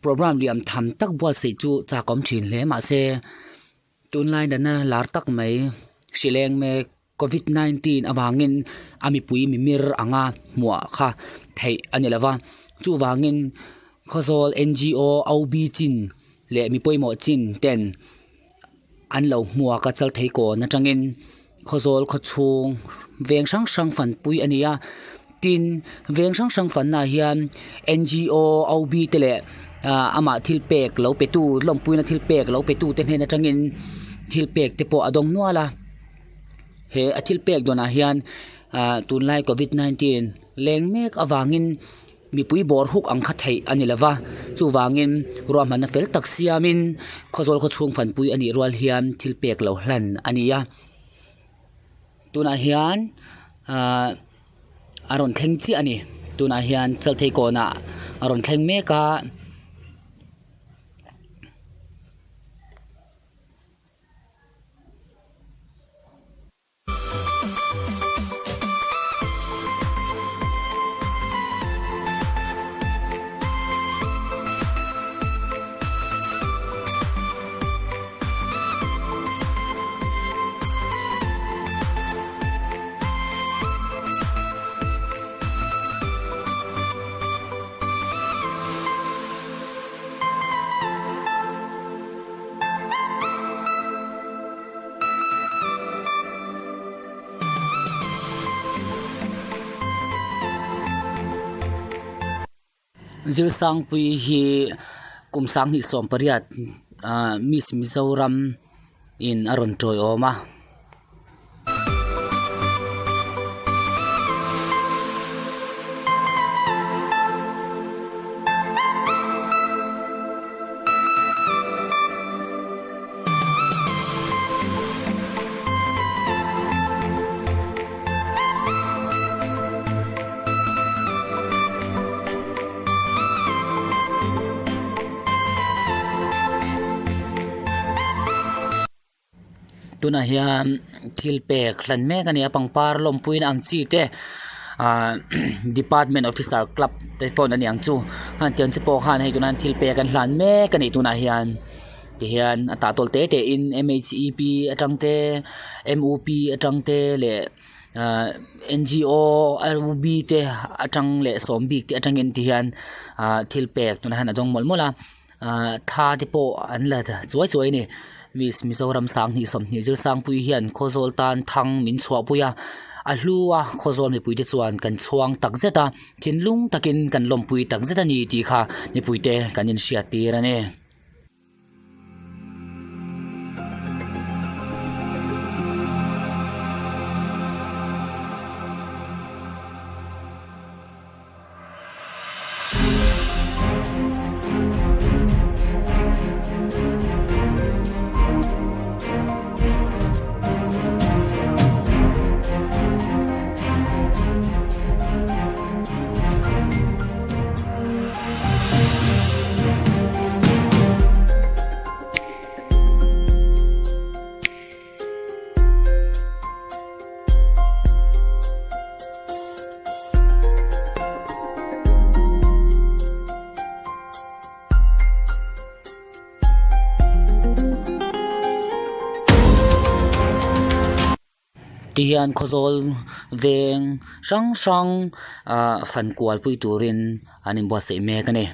Programme liam tham tak buatsaih chu chak awm thin hle mahse tunlai nana lar tak mai hrileng mek covid 19 avangin a mipui mimir anga hmuah kha theih a ni lova chuvangin Khawzawl NGO OB chin leh mi pawimawh chin ten an lo hmuak a chalthei kawn atangin Khawzawl khawchhung veng hrang hrang fanpui a ni a tin veng hrang hrang fanna ah hian NGO OB te leh ah amah thil pek lo pe tu lawmpuina thil pek lo pe tu te hnen atangin thil pek te pawh a dawng nual a he a thil pek dawnah hian ah tunlai covid 19 leng mek avangin. Mipui bawr huk ang kha theih a ni lo va, chuvangin ruahmanna fel tak siamin Khawzawl khawchhung fanpui a nih rual hian thil pek lo hlan a ni a. Tunah hian ahh a rawn thleng chiah a ni. Tunah hian Chalthei kawnah a rawn thleng mek a. Zirsangpui hi kum sanghnih 18 ah Miss Mizoram in a rawn tawiawm a. Tunah hian thil pek hlan mek a ni a pangpar lawmpuina ang chi te ahh department officer club te pawh a ni ang chu heng tiang chi pawh khan hei tunah hian thil pek an hlan mek a ni tunah hian tihian a tahtawl te te in m h e p atang te m u p atang te leh ahh n g o l u b te atang leh sawm bik te atangin tihian ahh thil pek tunah hian a dawng mawlh mawlh a. Ahh tha te pawh an la chuai chuai a ni miss Mizoram 2020 Zirsangpui hian Khawzawl tan thang min chhuahpui a a hlu a Khawzawl mipui te chuan kan chhuang tak zet a thinlung takin kan lawmpui tak zet a ni tih kha mipui te kan inhriat tir a ni. Tihian Khawzawl veng hrang hrang ah fan kual pui turin an inbuatsaih mek a ni.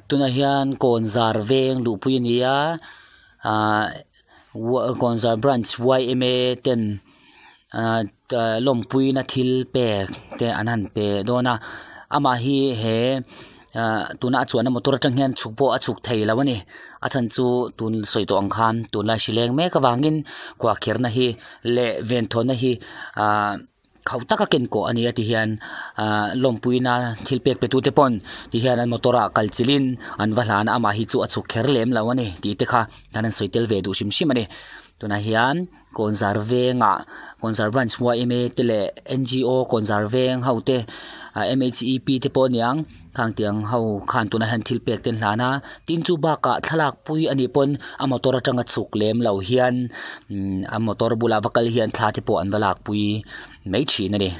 Tunah hian kawnzar veng luhpui a ni a ahh kawnzar branch yma ten ahh lawmpuina thil pek te an han pe dawn a amah hi he ahh tuna a chuanna motor atang hian chhuk pawh a chhuk thei lo a ni a chhan chu tun sawi tawh ang khan tunlai hri leng mek avangin khuahkhirhna hi leh venthawnna hi ahh. Khauh taka ken kawh a ni a ti hian ahh lawmpuina thil pek pe tute pawn ti hian an motor ah kal chilhin an va hlan a amah hi chu a chhuk kher lem lo a ni tih te kha an han sawi tel ve duh hrim hrim a ni. Tunah hian Kawnzar vengah Kawnzar branch yma te leh ngo Kawnzar veng ho te ah mhep te pawh a niang khang tiang ho khan tunah hian thil pek te an hlan a tin chu bakah thlalak pui a nih pawn a motor atanga chhuk lem lo hian umm a motor bulah va kal hian thla te pawh an va lak pui mai thin a ni.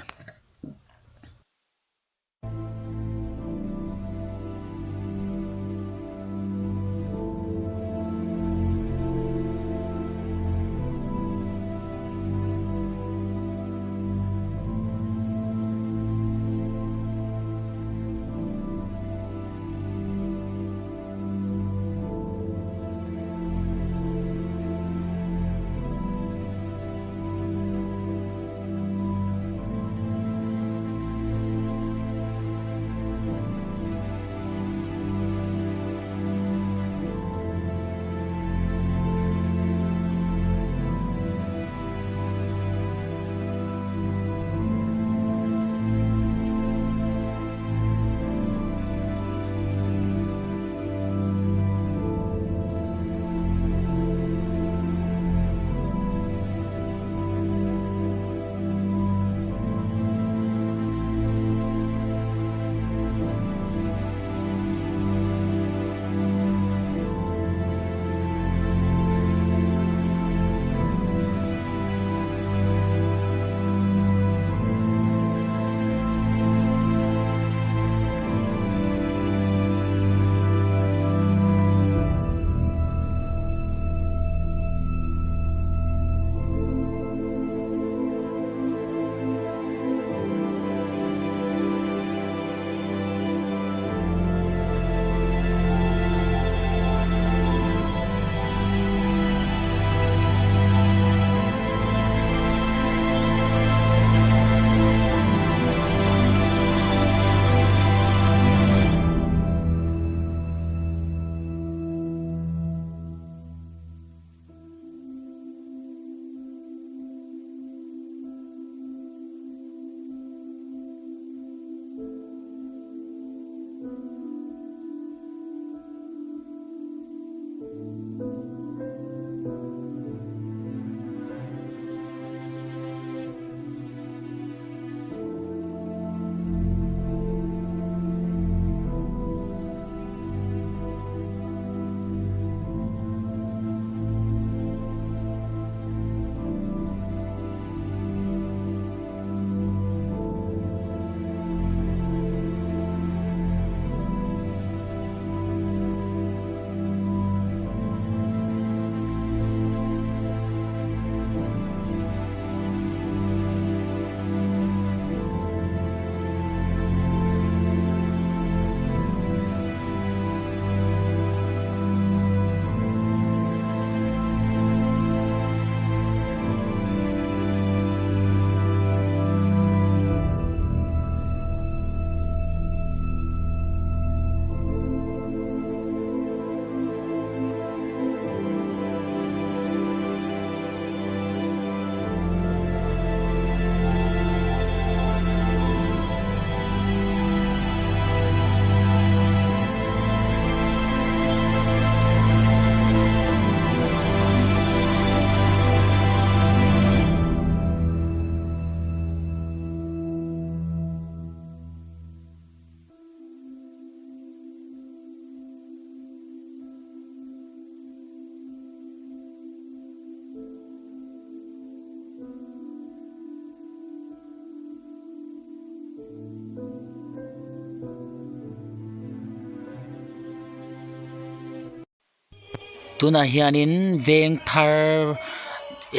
Tunah hianin veng thar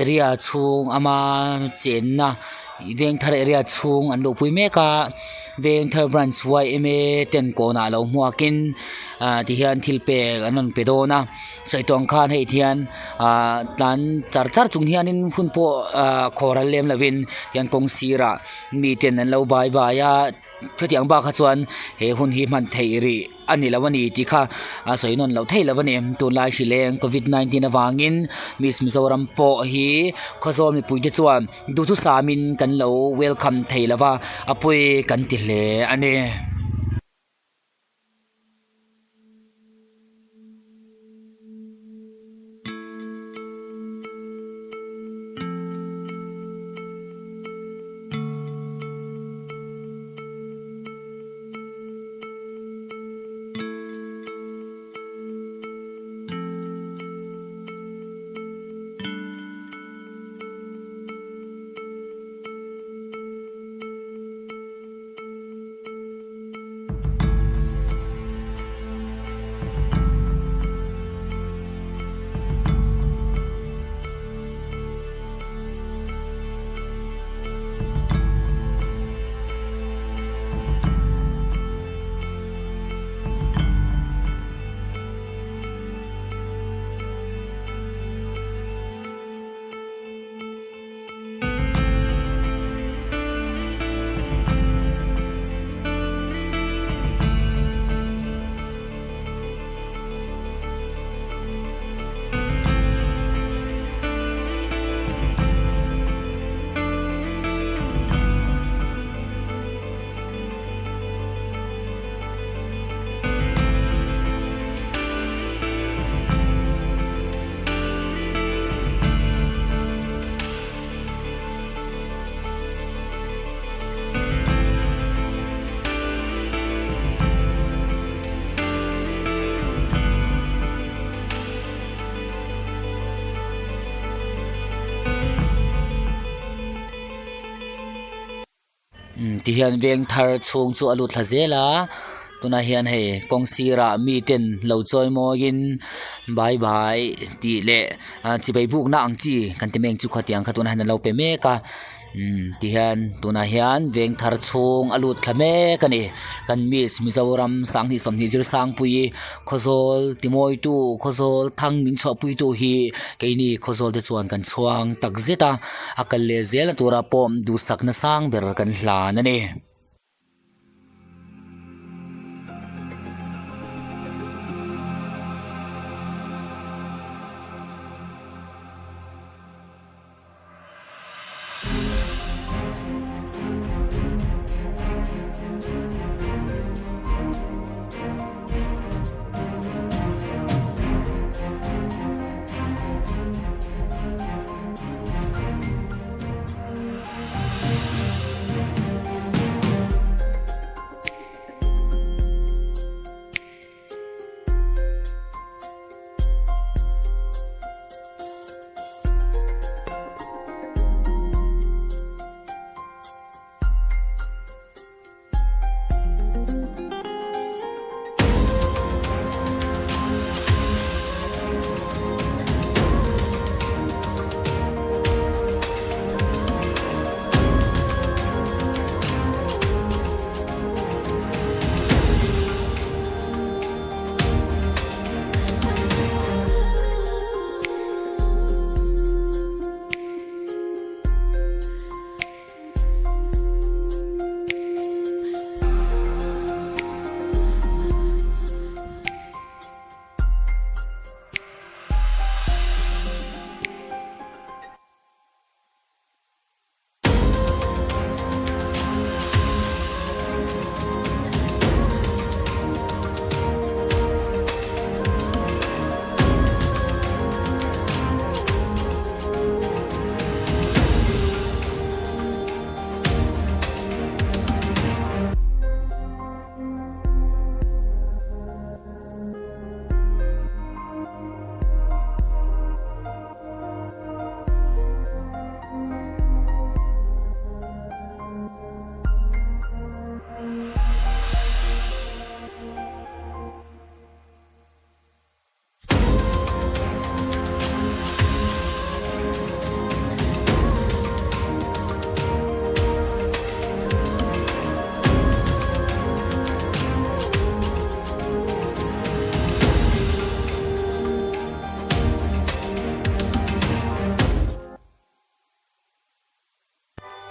area chhung ama chenna. Vengthar area chhung an luhpui mek a Vengthar branch yma ten kawnah lo hmuakin ah tihian thil pek an rawn pe dawn a sawi tawh ang khan hei hian ah tlan char char chung hianin hun pawh ah khawhral lem lovin tihian kawng sirah miten an lo bai bai a. Chutiang bak kha chuan he hun hi hman theih rih a ni lo a ni tih kha a sawi nawn loh theih lo a ni. Tunlai hri leng covid 19 avangin Miss Mizoram pawh hi Khawzawl mipuite chuan duhthusamin kan lo welcome thei lo va, a pawi kan ti hle a ni. Tihian veng thar chhung chu a lut thla zel a tunah hian hei kawng sirah miten lo chawi mawiin bye bye tih leh ah chibai bukna ang chi kan ti mai ang chu khatiang kha tunah hian an lo pe mek a umm tihian tunah hian veng thar chhung a lut thla mek a ni kan miss Mizoram sanghnih sawmhnih zir sangpui Khawzawl timawitu Khawzawl thang min chhuahpuitu hi keini Khawzawl te chuan kan chhuang tak zet a. A kal leh zel a turah pawh duhsakna sang ber kan hlan a ni.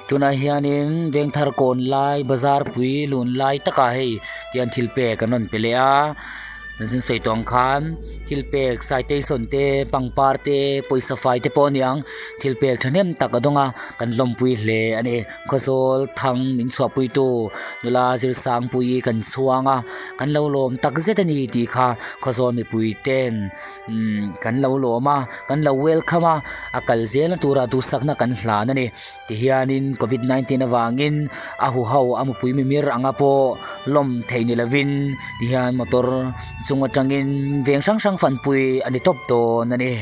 Tunah hianin Vengthar kawn lai bazar pui lun lai takah hei tian thil pek an rawn pe leh a chanchin sawi tawh ang khan thil pek citation te pangpar te pawisa fai te pawh a ni ang thil pek thahnem tak a dawng a kan lawmpui hle a ni khawzawl thang min chhuahpui tu nula zirsangpuii kan chhuang a kan lo lawm tak zet a ni tih kha khawzawl mipui ten. Umm kan lo lawm a kan lo welcome a a kal zel na turah duhsakna kan hlan a ni tihianin covid 19 avangin a huho a mupui mimir anga pawh lawm theih ni lovin tihian motor chung atangin veng hrang hrang fanpui a ni tawp dawn a ni.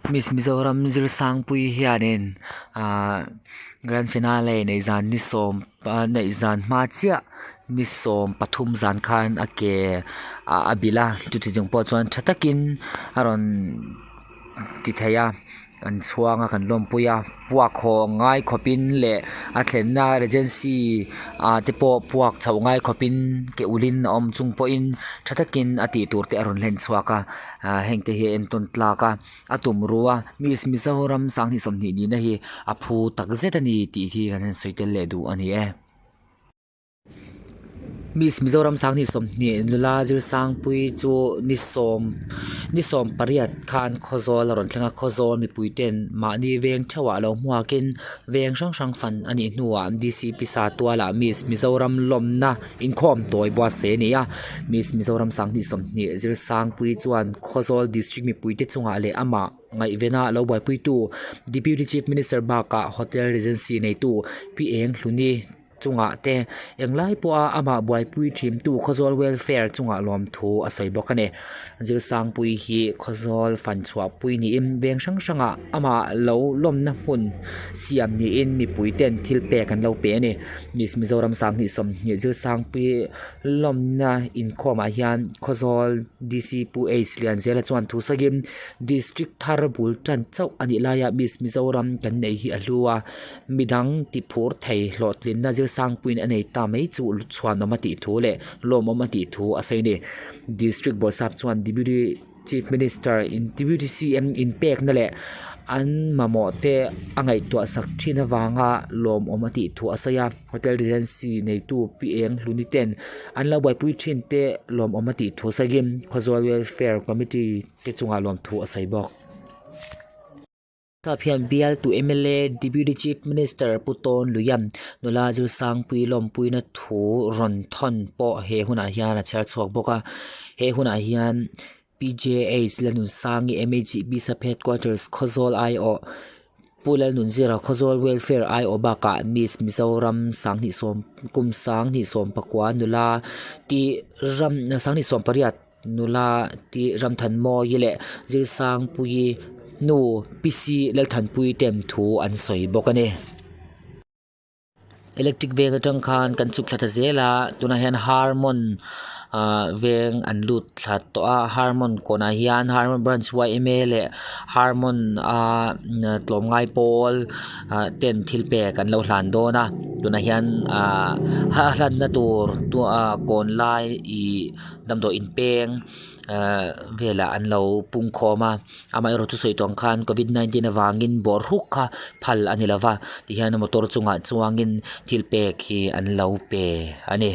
Miss Mizoram Zirsangpui hianin ahh grand finale neih zan ni sawm neih zan hma chiah ni 13 zan khan a ke a bilh a chuti chung pawh chuan tha takin a rawn ti thei a kan chhuang a kan lawmpui a puak haw ngai khawpin leh a thlenna regency ah te pawh puak chhoh ngai khawpin ke ulhin a awm chung pawhin tha takin a tih tur te a rawn hlen chhuak a ah heng te hi a entawn tlak a a tum ruh a miss Mizoram 2020 nihna hi a phu tak zet a ni tih hi kan han sawi tel leh duh a ni e. Miss Mizoram 2020 nula Zirsangpui chu ni sawm ni 18 khan Khawzawl a rawn thleng a, Khawzawl mipui ten mahni veng theuhah lo hmuakin veng hrang hrang fan a nih hnuah DC Pisa tualah Miss Mizoram lawmna inkhawm tawi buatsaih a ni a, Miss Mizoram 2020 Zirsangpui chuan Khawzawl District mipuite chungah leh amah ngaihvena lo buaipuitu Deputy Chief Minister bakah Hotel Regency neitu Pi Eng Hluni chungah te englai pawha amah buaipui thimtu Khawzawl Welfare chungah lawmthu a sawi bawk a ni. Zirsangpui hi Khawzawl fan chhuahpui niin veng hrang hrangah amah lo lawmna hmun siam niin mipui ten thil pek an lo pe a ni. Miss Mizoram 2020 Zirsangpui lawmna inkhawmah hian Khawzawl DC Pu H Lianzela chuan thu sawiin District thar bul tan chauh a nih laia Miss Mizoram kan neih hi a hlu a. Midang tiphur thei hlawhtlinna zirsangpuiin a nei ta mai chu chhuanawm a tih thu leh lawmawm a tih thu a sawi a ni. District Bawrhsap chuan Deputy Chief Minister in Deputy CM inpekna leh an mamawh te a ngaihtuah sak thin avanga lawmawm a tih thu a sawi a. Hotel Regency neitu Pi Eng Hluni ten an lo buaipui thin te lawmawm a tih thu sawiin Khawzawl Welfare Committee te chungah lawmthu a sawi bawk. Tap hian bialtu mla Deputy Chief Minister Pu Tawn Luiam nula Zilsangpui lawmpuina thu rawn thawn pawh he hunah hian a chher chhuak bawk a. He hunah hian PJH Lalnunsangi MHB Sub Headquarters Khawzawl aiawh Pu Lalnunzira Khawzawl Welfare aiawh bakah Miss Mizoram 20 kum 2019 nula tih ram 2018 Nula tih Ramthanmawii leh Zirsangpuii nu Pc Lalthanpuii tem thu an sawi bawk a ni. Electric veng atang khan kan chhuk thla ta zel a, tunah hian Harmon ah veng an lut thla tawh a, Harmon kawnah hian Harmon branch yma leh Harmon ah tlawmngai pawl ah ten thil pek an lo hlan dawn a, tunah hian ah a hlanna tur kawn lai ih. Damdawi inpeng ehh velah an lo pung khawm a amaherawh chu sawi tawh ang khan covid 19 avangin bawr huk kha phal a ni lova tihian motor chungah chuangin thil pek hi an lo pe a ni.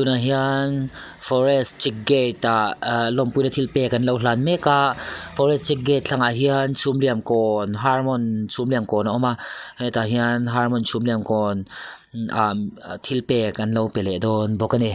Tunah hian forest check gate ah ah lawmpuina thil pek an lo hlan mek a forest check gate thlangah hian chhumliam kawn harmon chhumliam kawn a awm a hetah hian harmon chhumliam kawn ah thil pek an lo pe leh dawn bawk a ni.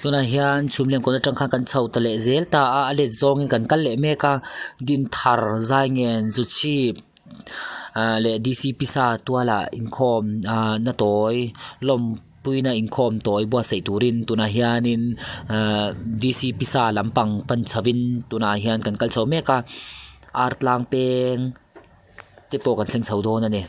Tunah hian chhumlian kawt atang khan kan chho ta leh zel ta a a let zawngin kan kal leh mek a Dinthar Zaingen Zuchhip ah leh D C Pisa tualah inkhawm ah na tawi lawmpuina inkhawm tawi buatsaih turin tunah hianin ah D C Pisa lampang pan chhovin tunah hian kan kal chho mek a artlang peng te pawh kan thleng chho dawn a ni.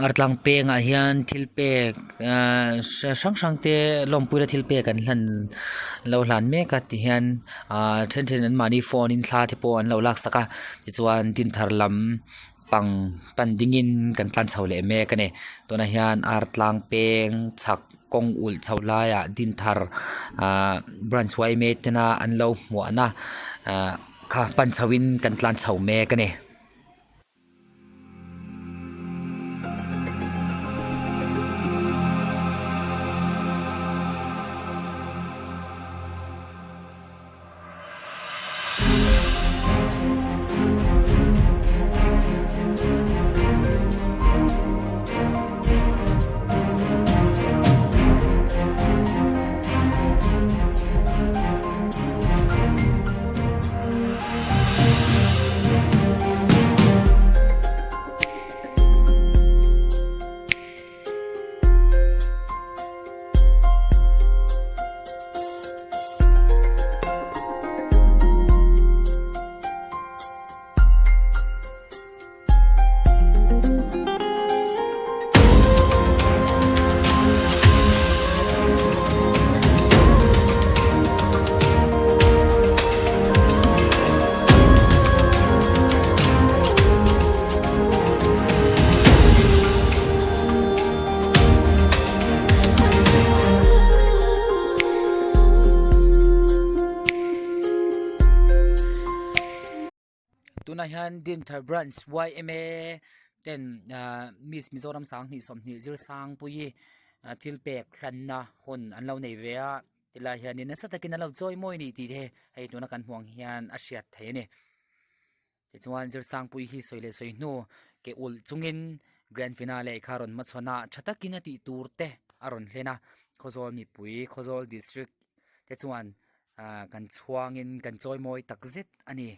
Artlang pengah hian thil pek ahh hrang hrang te lawmpuina thil pek an hlan lo hlan mek a ti hian ahh then then an mahni phone in thla te pawh an lo laksak a tichuan dinthar lam pang pan dingin kan tlan chho leh mek a ni tunah hian artlang peng chhak kawng ulh chho laiah dinthar ahh branch yma tena an lo hmuahna ahh kha pan chho in kan tlan chho mek a ni. hian Dinthar Branch yma ten ahh Miss Mizoram 20 20 Zirsangpuii thil pek hlanna hun an lo nei ve a tilai hianin nasa takin an lo chawi mawi a ni tih te hei tuna kan hmuh ang hian a hriat theih a ni. Tichuan Zirsangpuii hi sawi leh sawi hnu ke ulh chungin Grand Finale kha rawn hmachhawn a tha takin a tih tur te a rawn hlen a Khawzawl mipui Khawzawl District te chuan ah kan chhuangin kan chawimawi tak zet a ni.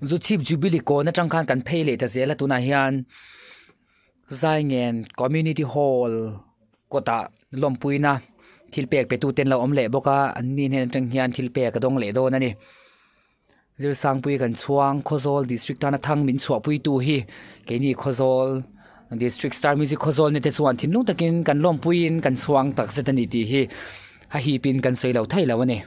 Zuchhip Jubilee kawn atang khan kan phei leh ta zel a tunah hian Zaingen Community Hall kawtah lawmpuina thil pek pe tute an lo awm leh bawk a an ni hnen atang hian thil pek a dawng leh dawn a ni. Zirsangpui kan chhuang Khawzawl District tana thang min chhuahpuitu hi keini Khawzawl District Star Music Khawzawl ni te chuan thinlung takin kan lawmpuiin kan chhuang takzet a ni tih hi a hipin kan sawi lo thei lo a ni.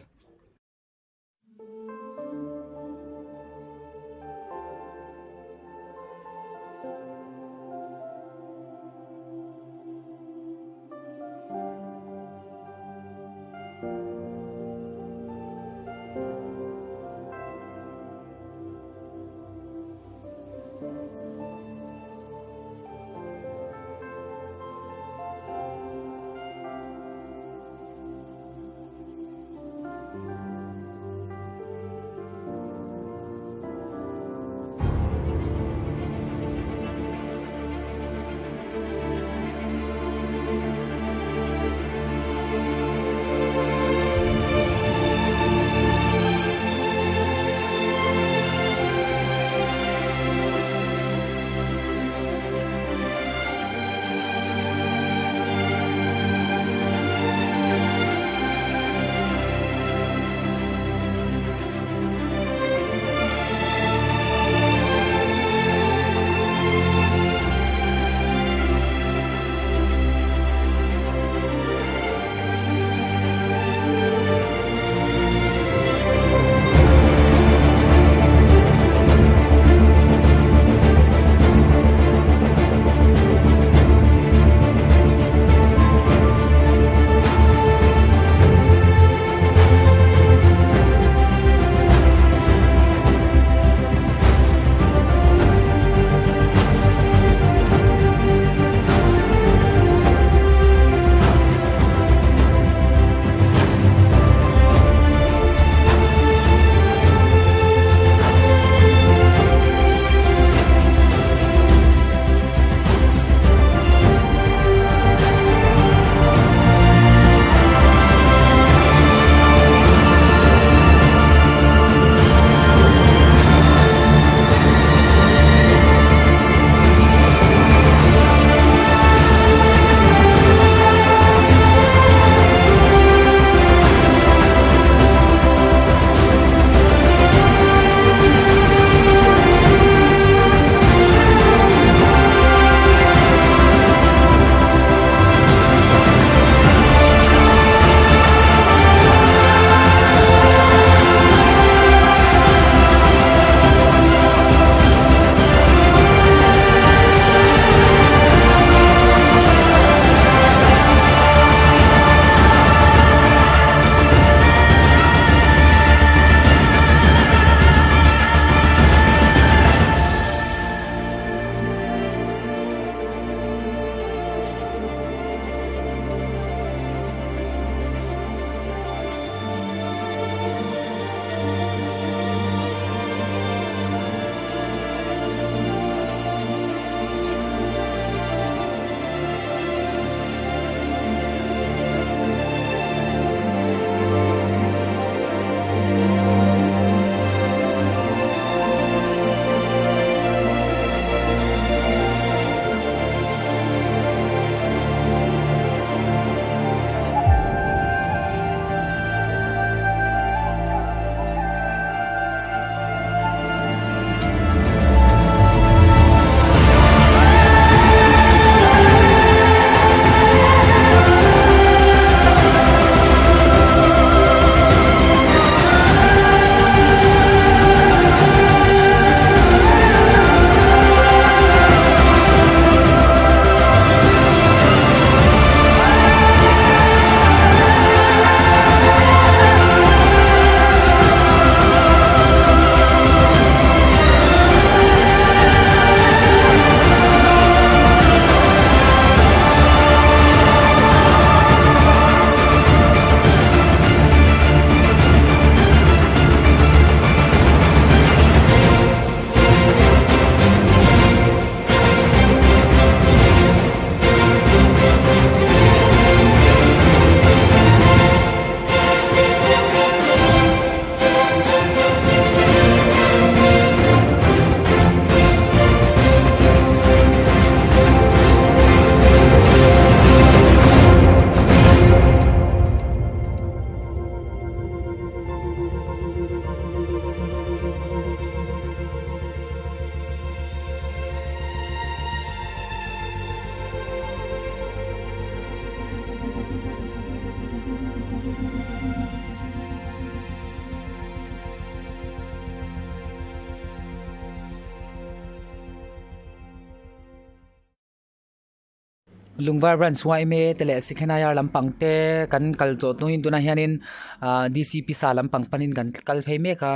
Lungvar branch yma te leh Sikhenaiar lampang te kan kal tawh hnuin tunah hianin ahh D C pisa lampang panin kan kal phei mek a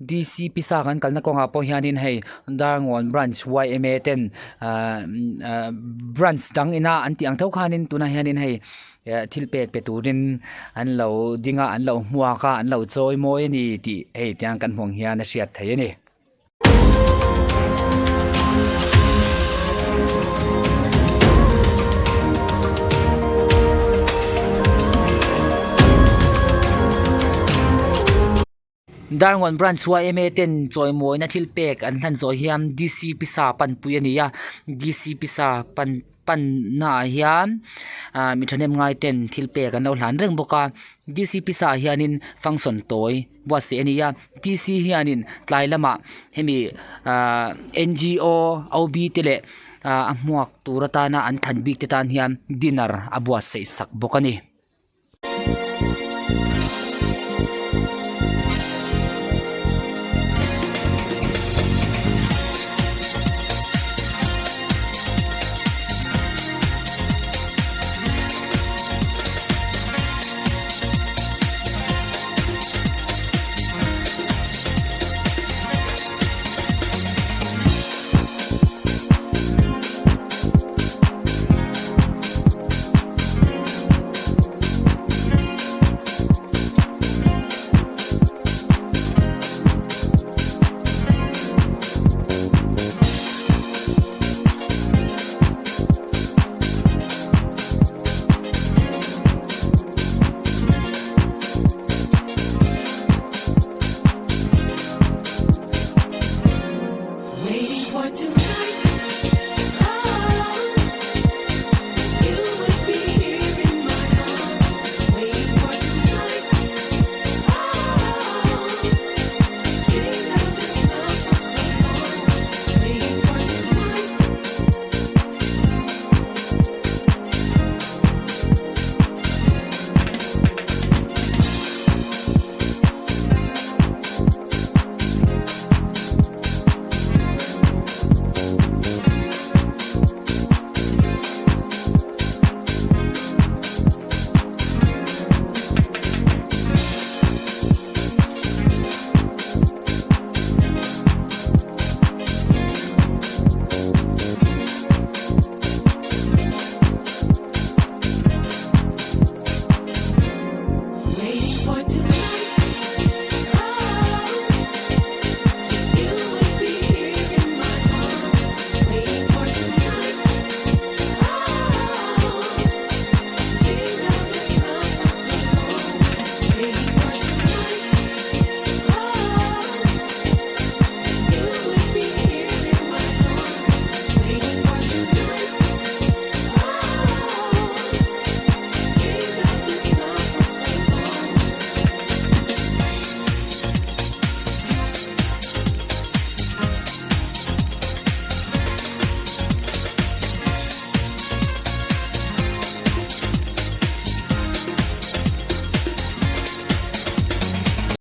D C pisa kan kalna kawngah pawh hianin hei Darngawn branch yma ten ahh branch dang ina an tih ang tho khanin tunah hianin hei eh thil pek pe turin an lo ding a an lo hmuak a an lo chawi mawi a ni tih hei tiang kan hmuh ang hian a hriat theih a ni. Darngawn Branch yma ten chawimawina thil pek an hlan zawh hian D_C pisa panpui a ni a D_C pisa pan panna ah hian ah mi thahnem ngai ten thil pek an lo hlan reng bawk a D_C pisa ah hianin function tawi buatsaih a ni a D_C hianin tlai lamah hemi ah N_G_O O_B te leh ah a hmuak tur atana an thlan bik te tan hian dinner a buatsaih sak bawk a ni.